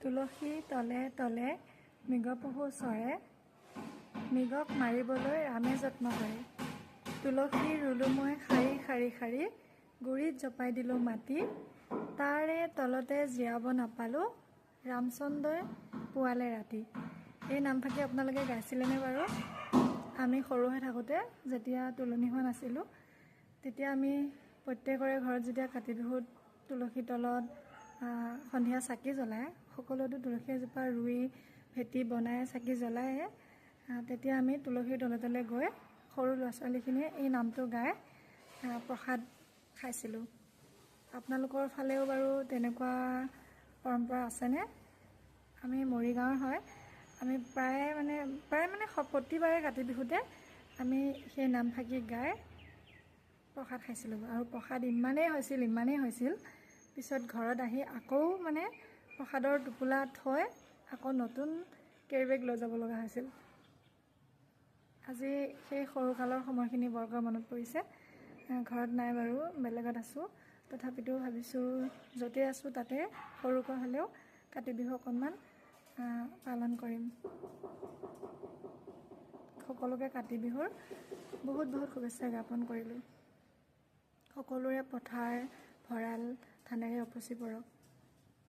তুলসী তলে তলে মৃগপহু চৰে, মৃগক মাৰিবলৈ ৰামে যত্ন কৰে। তুলসী ৰুলোঁ মই শাৰী শাৰী শাৰী, গুৰিত জপাই দিলোঁ মাটি, তাৰে তলতে জিৰাব নাপালোঁ, ৰামচন্দ্ৰই পুৱালে ৰাতি। এই নামফাকি আপোনালোকে গাইছিলেনে বাৰু? আমি সৰু হৈ থাকোঁতে যেতিয়া তুলনি হোৱা নাছিলোঁ, তেতিয়া আমি প্ৰত্যেকৰে ঘৰত যেতিয়া কাতি বিহুত তুলসী তলত সন্ধিয়া চাকি জ্বলায়, সকলোৱেতো তুলসী এজোপা ৰুই ভেটি বনাই চাকি জ্বলায়ে, তেতিয়া আমি তুলসীৰ তলে তলে গৈ সৰু ল'ৰা ছোৱালীখিনিয়ে এই নামটো গাই প্ৰসাদ খাইছিলোঁ। আপোনালোকৰ ফালেও বাৰু তেনেকুৱা পৰম্পৰা আছেনে? আমি মৰিগাঁৱৰ হয়। আমি প্ৰায় মানে প্ৰতিবাৰে কাতি বিহুতে আমি সেই নামফাকি গাই প্ৰসাদ খাইছিলোঁ। আৰু প্ৰসাদ ইমানেই হৈছিল, ইমানেই হৈছিল, পিছত ঘৰত আহি আকৌ মানে প্ৰসাদৰ টোপোলা থৈ আকৌ নতুন কেৰিবেগ লৈ যাব লগা হৈছিল। আজি সেই সৰুকালৰ সময়খিনি বৰকৈ মনত পৰিছে। ঘৰত নাই বাৰু, বেলেগত আছোঁ। তথাপিতো ভাবিছোঁ য'তেই আছোঁ তাতে সৰুকৈ হ'লেও কাতি বিহু অকণমান পালন কৰিম। সকলোকে কাতি বিহুৰ বহুত বহুত শুভেচ্ছা জ্ঞাপন কৰিলোঁ। সকলোৰে পথাৰ ভঁৰাল ধানেৰে উপচি পৰক।